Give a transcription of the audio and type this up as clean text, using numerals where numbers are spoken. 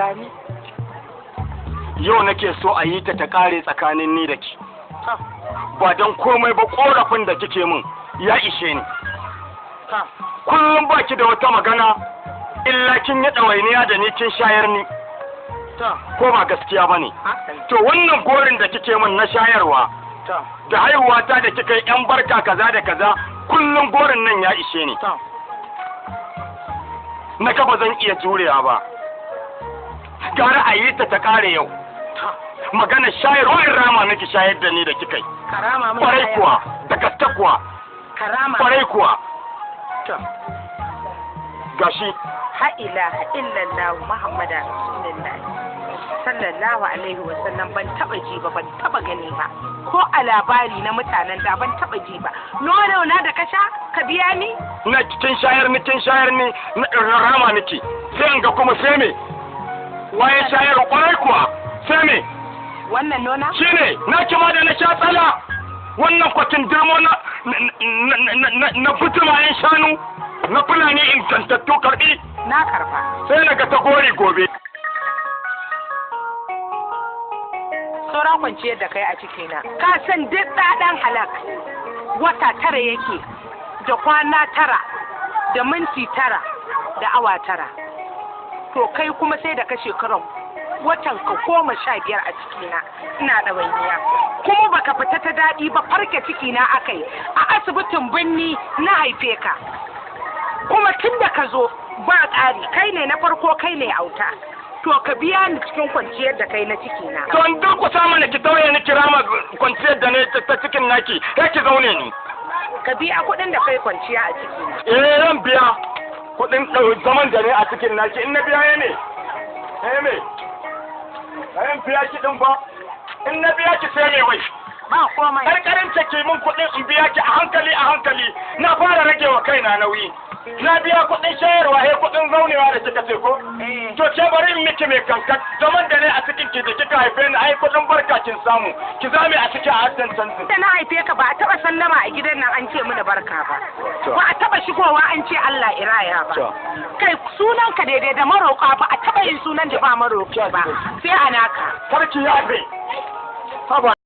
Gani. Yau nake so a yi ta ta kare tsakanin ni da ki. To. Ba don komai ba, korafin da kike min ya ishe ni. To. Kullum baki da wata magana illa kin yi ɗawainiya da ni, kin shayar ni. To. Ko ba gaskiya ba ne? Haka ne. To, wannan gorin da kike min na shayarwa To. da haihuwa ta da kika yi yan barka kaza da kaza, kullum gorin nan ya ishe ni. To. Na ga ba zan iya jurewa ba, gara a yi ta ta kare yau. To. Magana shayarwa, in rama miki shayar da ni da kika yi. Karama mun. Kwarai kuwa, da gaske kuwa. Karama. Kwarai kuwa. To. Gashi. Ha ilaha illallah Muhammadu Rasulullah sallallahu alaihi wa sallam. Ban taba ji ba, ban taba gani ba, ko a labari na mutanen da ban taba ji ba. Nono na da ka sha ka biya ni? Na kin shayar ni, kin shayar ni, na rama miki, sai in ga kuma sai me waye shayar. Kwarai kuwa, sai me? Wannan nona? Shine na kima da na sha tsala, wannan kwatin dirmo na butumayen shanu na Fulani ingantattu, karbi. Na karba. Sai na ga ta gori gobe. Saura kwanciyar da kai a cikina, ka san duk ɗaɗan halak wata 9 yake da kwana 9 da minti 9 da awa 9. To, kai kuma sai da ka shekaran watan ka 15 a cikina ina ɗawainiya, kuma baka fita ta daɗi ba. Farke cikina akai a asibitin birni na haife ka, kuma tun da ka zo ba ƙari, kai ne na farko, kai ne auta. To, ka biya ni cikin kwanciyar da kai na cikina. To, in durkusa mana ki tauye ni, kirama kwanciyar da ne ta cikin naki, sai ki zaune ni. Ka biya kuɗin da kai kwanciya a cikina. Eh, zan biya kuɗin zaman da ne a cikin naki. In na biya ya ne eh me ayan biya ki din ba? In na biya ki sai me wai? Ba komai. Karkarin ce ki min kuɗin, in biya ki a hankali a hankali. Na fara rage wa kaina nauyi. Na biya kuɗin shayarwa, he kuɗin zaunewa da kika ce ko? Eh. To, ce bari in miki mai kankan zaman da ne a cikin ki da kika haife ni, ai kuɗin barka kin samu, ki zame a cikin addan tantin. Da na haife ka ba a taɓa sallama a gidan nan an ce mini barka ba. To. Ba a taɓa shigowa an ce Allah iraya ba. To. Kai, sunan ka daidai da maroƙa ba a taɓa yin sunan da ba maroƙi ba, sai a naka. Kar ki yafe, haba.